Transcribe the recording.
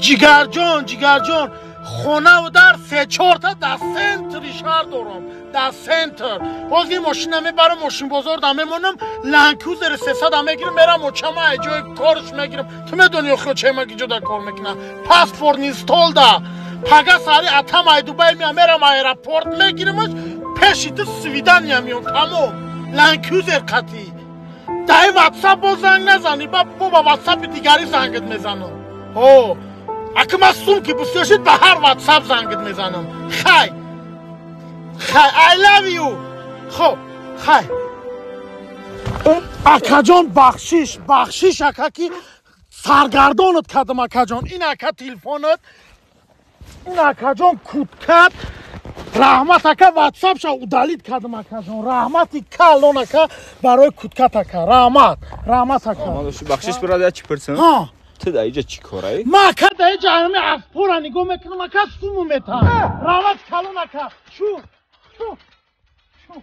Ҷигарҷон, ҷигарҷон, хонаву дар се-чорта дар центри шаҳр дорам, дар центр. Ҳозир ин мошина мебарам, мошинбозор да мемонам, Ландкрузери 300 мегирам, мерам, очама ай ҷои корш мегирам. Ту медони охиро чема ки ҷо да кор мекунам? Паспортный стол да. Пага сари атам ай Дубай меям, мерам аэропорт, мегирамаш, пеши ту свидания меём, тамом. Ландкрузер қатӣ. Даи Ватсап боз занг назанӣ, ба бо ба Ватсапи дигарӣ зангат мезанам. Ҳо, ака, ман сум ки бисёр шуд, ба ҳар Ватсап зангат мезанам. Хай, хай, I love you. Хоб, хай. Акаҷон, бахшиш, бахшиш, ака, ки саргардонат кардам, акаҷон. Ин, ака, телефонат, ин, акаҷон, куткат. Раҳмат, ака, Ватсапша удалить кардам, акаҷон. Раҳмати калон, ака, барои куткат, ака. Раҳмат, раҳмат, ака. Бахшиш, брат, чӣ пурсам? Ҳа. Ту дар иҷа чӣ кораи? Ма, ака, дар иҷа ҳами аспора нигоҳ мекунам, ака, суму метам. Раҳмати калон, ака. Шу, шу, шу.